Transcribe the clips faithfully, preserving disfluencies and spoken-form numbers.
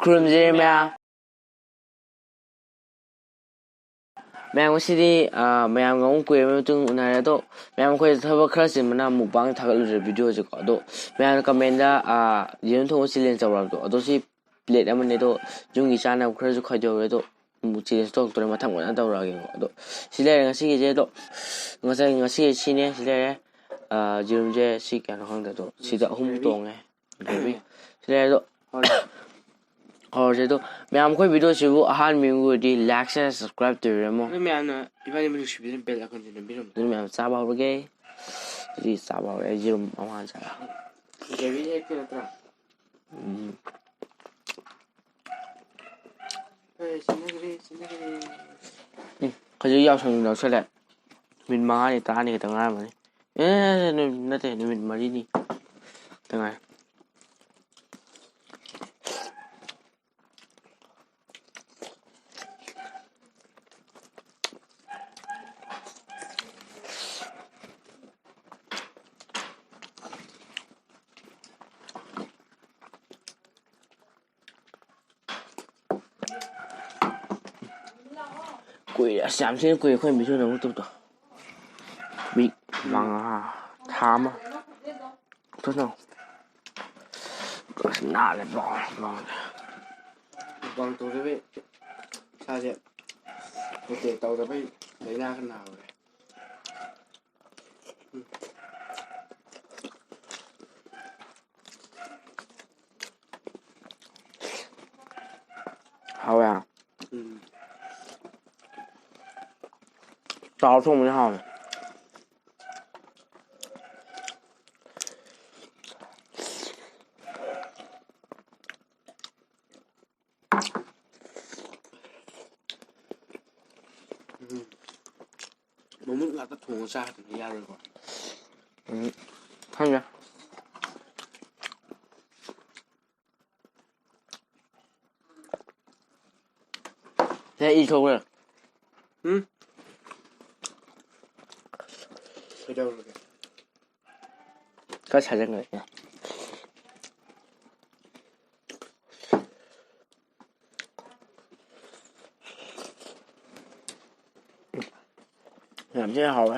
ꯈꯨꯔꯨꯝꯖꯔꯤ ꯃꯌꯥꯝ꯫ ꯃꯌꯥꯝ, ꯉꯁꯤꯗꯤ, ꯑꯥ, ꯃꯌꯥꯝꯒ ꯑꯃꯨꯛ ꯀꯨꯏꯔꯕ ꯃꯇꯨꯡ ꯎꯅꯔꯦ꯫ ꯑꯗꯣ ꯃꯌꯥꯝ, ꯑꯩꯈꯣꯏ ꯊꯕꯛ ꯈꯔ ꯆꯤꯟꯕꯅ mukbang ꯊꯥꯒꯠꯂꯨꯗ꯭ꯔꯦ videoꯁꯦꯀꯣ꯫ ꯑꯗꯣ ꯃꯌꯥꯝꯅ commentꯗ, ꯑꯥ, ꯌꯦꯔꯨꯝ ꯊꯣꯡꯕ challenge ꯇꯧꯔꯛꯄꯗꯣ, ꯑꯗꯣ ꯁꯤ plate ꯑꯃꯅꯦ꯫ ꯑꯗꯣ ꯌꯨꯝꯒꯤ ꯆꯥꯅꯕ ꯈꯔꯁꯨ ꯈꯥꯏꯗꯣꯛꯍꯧꯔꯦ꯫ ꯑꯗꯣ ꯑꯃꯨꯛ challenge ꯇꯧꯔꯛꯇꯣꯔꯦ, ꯃꯊꯪ ꯐꯖꯅ ꯇꯧꯔꯛꯑꯒꯦꯀꯣ꯫ ꯑꯗꯣ ꯁꯤ ꯂꯩꯔꯦ ꯉꯁꯤꯒꯤꯁꯦ꯫ ꯑꯗꯣ ꯉꯁꯥꯏ, ꯉꯁꯤꯒꯤ ꯁꯤꯅꯦ, ꯁꯤ ꯂꯩꯔꯦ꯫ ꯑꯥ, ꯌꯦꯔꯨꯝꯁꯦ ꯁꯤ ꯀꯌꯥꯅꯣ ꯈꯪꯗꯦ꯫ ꯑꯗꯣ ꯁꯤꯗ ꯑꯍꯨꯝ ꯇꯣꯡꯉꯦ꯫ Gravy꯫ ꯁꯤ ꯂꯩꯔꯦ꯫ ꯑꯗꯣ ꯍꯧꯔꯁꯦ꯫ ꯑꯗꯣ ꯃꯌꯥꯝ, ꯑꯩꯈꯣꯏ videoꯁꯤꯕꯨ ꯑꯍꯥꯟꯕ ꯌꯦꯡꯕ ꯑꯣꯏꯔꯗꯤ like, share, subscribe ꯇꯧꯕꯤꯔꯝꯃꯣ꯫ ꯑꯗꯨ ꯃꯌꯥꯝꯅ ꯏꯕꯥꯅꯤꯕꯨ ꯅꯨꯡꯁꯤꯕꯤꯗꯨꯅ bell icon ꯅꯝꯕꯤꯔꯝꯃꯣ꯫ ꯑꯗꯨ ꯃꯌꯥꯝ ꯆꯥꯕ ꯍꯧꯔꯒꯦ꯫ ꯑꯗꯨꯗꯤ ꯆꯥꯕ ꯍꯧꯔꯦ꯫ ꯑꯩ ꯌꯦꯔꯨꯝ ꯑꯃ ꯍꯥꯟꯅ ꯆꯥꯔꯦ꯫ Gravy ꯍꯦꯛꯇ ꯅꯠꯇ꯭ꯔꯥ? ꯎꯝ꯫ ꯑꯦ, ꯁꯤꯟꯅꯈ꯭ꯔꯦ, ꯁꯤꯟꯅꯈ꯭ꯔꯦ꯫ ꯎꯝ, ꯈꯖꯤꯛ ꯌꯥꯎꯁꯪ ꯌꯥꯎꯁꯜꯂꯦ꯫ ꯃꯤꯅꯤꯠ ꯃꯉꯥꯅꯤ, ꯇꯔꯥꯅꯤ ꯈꯛꯇ ꯉꯥꯏꯔꯝꯃꯅꯤ꯫ ꯑꯦ, ꯅꯨ-, ꯅꯠꯇꯦ, ꯅꯨꯃꯤꯠ ꯃꯔꯤꯅꯤ ꯈꯛꯇ ꯉꯥꯏꯔꯦ꯫ ꯀꯨꯏꯔꯦ, ꯑꯁ, ꯌꯥꯝ ꯊꯤꯅ ꯀꯨꯏꯔꯦ ꯑꯩꯈꯣꯏ ꯃꯤꯁꯨ ꯅꯪ ꯇꯧꯗꯣ꯫ ꯃꯤ ꯃꯉꯥ, ꯊꯥ ꯑꯃ꯫ ꯊꯨꯅ꯫ ꯑꯁ, ꯅꯥꯔꯦ, ꯕ꯭ꯔꯣ, ꯕ꯭ꯔꯣ꯫ Mukbang ꯇꯧꯗꯕꯩ ꯏꯁꯥꯁꯦ protect ꯇꯧꯗꯕꯩ ꯂꯥꯏꯅꯥ ꯈꯔ ꯅꯥꯔꯨꯔꯦ꯫ ꯍꯥꯎꯋꯦ꯫ ꯎꯝ꯫ ꯆꯥꯎ ꯊꯣꯡꯕꯅ ꯍꯥꯎꯋꯦ꯫ ꯎꯝ꯫ ꯃꯃꯨꯠ ꯉꯥꯛꯇ ꯊꯣꯡꯉ ꯆꯥꯗ꯭ꯔꯗꯤ ꯌꯥꯔꯣꯏꯀꯣ꯫ ꯎꯝ꯫ ꯈꯪꯗꯦ꯫ ꯁꯦ, ꯏ ꯊꯣꯛꯄ꯭ꯔꯥ? ꯎꯝ? ꯀꯩꯗꯧꯔꯒꯦ? ꯈꯔ ꯁꯥꯖꯟꯈ꯭ꯔꯦ꯫ ꯌꯥꯝ ꯊꯤꯅ ꯍꯥꯎꯋꯦ꯫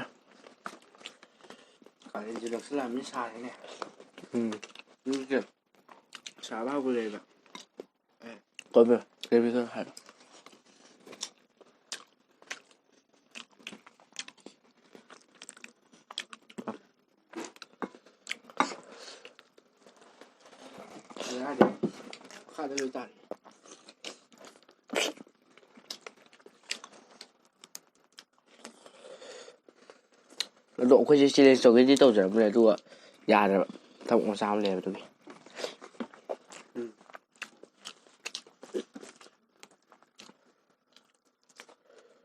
ꯀꯥꯂꯦꯟꯁꯦ ꯅꯛꯁꯤꯜꯂꯛꯑꯕꯅꯤꯅ ꯁꯥꯔꯦꯅꯦ꯫ ꯎꯝ꯫ ꯌꯨꯝꯁꯦ ꯁꯥꯕ ꯍꯧꯒꯠꯂꯛꯑꯦꯕ꯫ ꯀꯣꯕꯤ, ꯀꯣꯕꯤ ꯈꯔ ꯍꯥꯏꯔꯣ꯫ ꯌꯥꯗꯦ꯫ ꯃꯈꯥꯗ ꯂꯣꯏ ꯇꯥꯔꯦ꯫ ꯑꯗꯣ ꯑꯩꯈꯣꯏꯁꯦ ꯆꯦꯂꯦꯟꯖ ꯇꯧꯒꯦꯗꯤ ꯇꯧꯖꯔꯝꯕꯅꯦ, ꯑꯗꯨꯒ ꯌꯥꯗ꯭ꯔꯕ, ꯊꯕꯛ ꯃꯆꯥ ꯑꯃ ꯂꯩꯕꯗꯨꯒꯤ꯫ ꯎꯝ꯫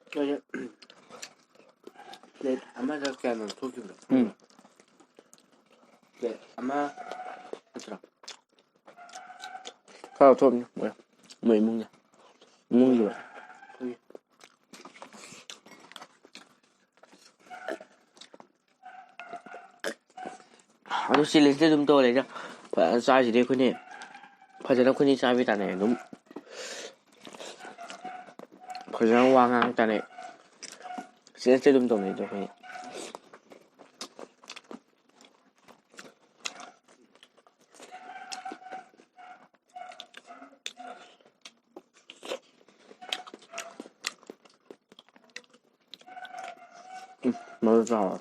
ꯑꯩꯈꯣꯏꯁꯦ ꯄ꯭ꯂꯦꯠ ꯑꯃꯗ ꯀꯌꯥꯅꯣ ꯊꯣꯛꯈꯤꯕꯗꯣ? ꯎꯝ꯫ ꯄ꯭ꯂꯦꯠ ꯑꯃ ꯅꯠꯇ꯭ꯔꯣ? ꯈꯔ ꯊꯣꯛꯑꯝꯅꯤ ꯃꯣꯏ, ꯃꯣꯏ ꯏꯃꯨꯡꯅ꯫ ꯏꯃꯨꯡꯒꯤ꯫ ꯎꯝ꯫ ꯑꯗꯨ ꯆꯦꯂꯦꯟꯖꯇꯤ ꯑꯗꯨꯝ ꯇꯧꯔꯦꯗ꯫ ꯐꯖꯅ ꯆꯥꯔꯤꯁꯤꯗꯤ ꯑꯩꯈꯣꯏꯅꯤ꯫ ꯐꯖꯅ ꯑꯩꯈꯣꯏꯅꯤ ꯆꯥꯕꯤ ꯇꯥꯅꯩ ꯑꯗꯨꯝ꯫ ꯐꯖꯅ ꯋꯥ ꯉꯥꯡ ꯇꯥꯅꯩ꯫ ꯆꯦꯂꯦꯟꯖꯇꯤ ꯑꯗꯨꯝ ꯇꯧꯅꯩꯗ ꯑꯩꯈꯣꯏꯅꯤ꯫ ꯎꯝ, ꯃꯔꯨ ꯆꯥꯎꯔꯦ꯫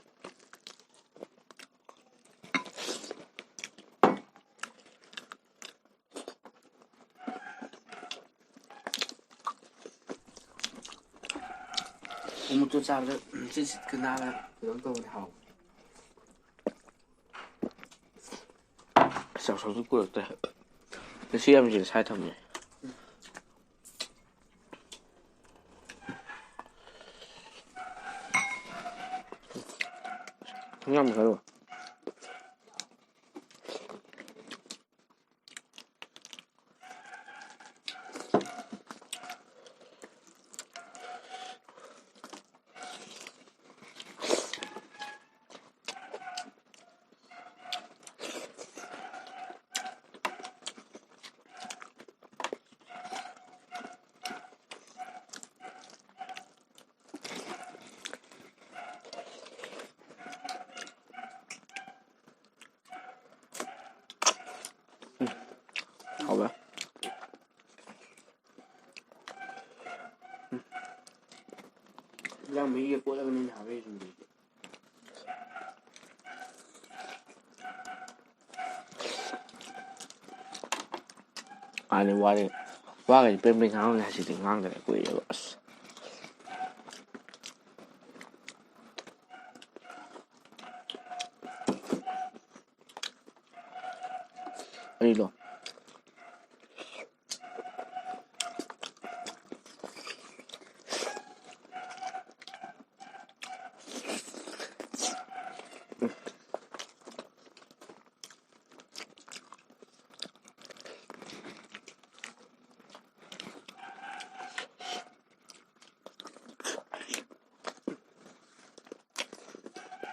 ꯑꯃꯨꯛꯇ ꯆꯥꯕꯗ ꯁꯤꯠ ꯁꯤꯠꯀ ꯅꯥꯟꯅ ꯀꯩꯅꯣ ꯇꯧꯕꯅꯦ, ꯍꯥꯎꯕꯅꯦ꯫ ꯆꯥꯛꯁꯪꯁꯨ ꯄꯨꯔꯛꯇ꯭ꯔꯦ꯫ ꯉꯁꯤ ꯌꯥꯝ ꯁꯤꯗ ꯁꯥꯏ ꯊꯝꯃꯦ꯫ ꯌꯥꯝ ꯍꯥꯏꯔꯣ꯫ ꯆꯥꯝꯃꯔꯤꯒ ꯀꯣꯠꯂꯒꯅꯤ ꯅꯍꯥꯟꯒꯩ ꯁꯨꯝ ꯂꯩꯁꯦ꯫ ꯍꯥꯟꯅ ꯋꯥꯔꯦ꯫ ꯋꯥꯒꯗꯤ ꯄ꯭ꯔꯦꯡ ꯄ꯭ꯔꯦꯡ ꯉꯥꯡꯉꯝꯅꯤ, ꯍꯧꯖꯤꯛꯇꯤ ꯉꯥꯡꯗꯔꯦ ꯀꯨꯏꯔꯦꯕ꯫ ꯑꯁ꯫ ꯑꯩꯗꯣ꯫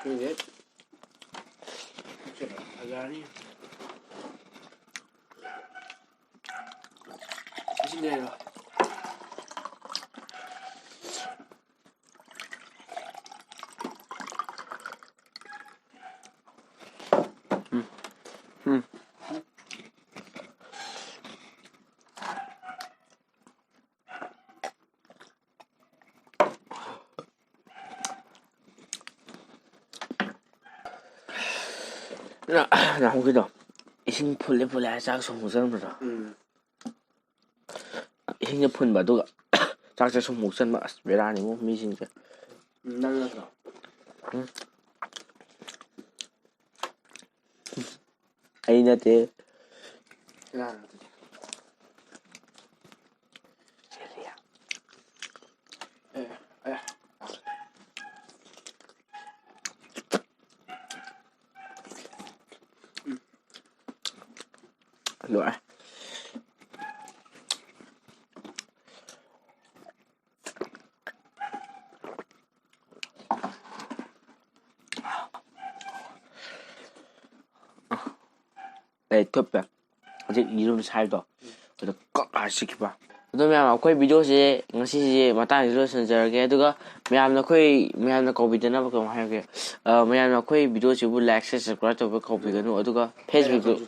ꯁꯤꯁꯦ ꯐꯖꯔꯅꯤ꯫ ꯏꯁꯤꯡ ꯂꯩꯔꯣ꯫ ꯎꯝ꯫ ꯎꯝ꯫ ꯅ-, ꯅꯍꯥꯟꯃꯨꯛꯀꯤꯗꯣ, ꯏꯁꯤꯡ ꯐꯨꯜꯂꯦ ꯐꯨꯜꯂꯦ ꯍꯥꯏꯔ ꯆꯥꯛ ꯁꯨꯝ ꯍꯨꯖꯔꯝꯕꯗꯣ꯫ ꯎꯝ꯫ ꯏꯁꯤꯡꯁꯦ ꯐꯨꯟꯕ, ꯑꯗꯨꯒ ꯆꯥꯛꯁꯦ ꯁꯨꯝ ꯃꯨꯛꯁꯟꯕ꯫ ꯑꯁ, ꯕꯦꯔꯥꯅꯤꯉꯣ ꯃꯤꯁꯤꯡꯁꯦ꯫ ꯅꯪ ꯅꯠꯇ꯭ꯔꯣ? ꯎꯝ꯫ ꯑꯩ ꯅꯠꯇꯦ꯫ ꯀꯅꯥꯅꯣ ꯑꯗꯨꯗꯤ? ꯑꯦ, ꯑꯦ꯫ ꯎꯝ꯫ ꯂꯣꯏꯔꯦ꯫ ꯑꯩ ꯊꯨꯞꯄꯦ꯫ ꯍꯧꯖꯤꯛ ꯌꯦꯔꯨꯝ ꯁꯥꯏꯗꯣ, ꯑꯗꯨ ꯀꯛ ꯍꯥꯏꯔ ꯁꯤꯈꯤꯕ꯫ ꯑꯗꯣ ꯃꯌꯥꯝ, ꯑꯩꯈꯣꯏ ꯚꯤꯗꯤꯑꯣꯁꯦ ꯉꯁꯤꯁꯦ ꯃꯇꯥꯡꯁꯤꯗ ꯂꯣꯏꯁꯤꯟꯖꯔꯒꯦ꯫ ꯑꯗꯨꯒ ꯃꯌꯥꯝꯅ ꯑꯩꯈꯣꯏ, ꯃꯌꯥꯝꯅ ꯀꯧꯕꯤꯗꯅꯕ ꯀꯩꯅꯣ ꯍꯥꯏꯔꯒꯦ꯫ ꯑ, ꯃꯌꯥꯝꯅ ꯑꯩꯈꯣꯏ ꯚꯤꯗꯤꯑꯣꯁꯤꯕꯨ like, share, subscribe ꯇꯧꯕ ꯀꯧꯕꯤꯒꯅꯨ꯫ ꯑꯗꯨꯒ Facebook,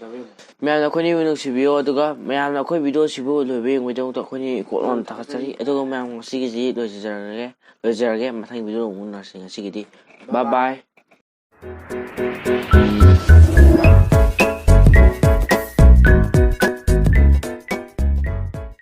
ꯃꯌꯥꯝꯅ ꯑꯩꯈꯣꯏꯅ ꯅꯨꯡꯁꯤꯕꯤꯌꯣ꯫ ꯑꯗꯨꯒ ꯃꯌꯥꯝꯅ ꯑꯩꯈꯣꯏ ꯚꯤꯗꯤꯑꯣꯁꯤꯕꯨ ꯂꯣꯏꯕ ꯌꯦꯡꯕꯒꯤꯗꯃꯛꯇ ꯑꯩꯈꯣꯏꯅ ꯀꯣꯛ ꯂꯥꯎꯅ ꯊꯥꯒꯠꯆꯔꯤ꯫ ꯑꯗꯨꯒ ꯃꯌꯥꯝ, ꯉꯁꯤꯒꯤꯁꯤ ꯂꯣꯏꯖꯔꯒꯦ, ꯂꯣꯏꯖꯔꯒꯦ꯫ ꯃꯊꯪ ꯚꯤꯗꯤꯑꯣ ꯑꯃꯨꯛ ꯎꯅꯔꯁꯤ꯫ ꯉꯁꯤꯒꯤꯗꯤ bye bye꯫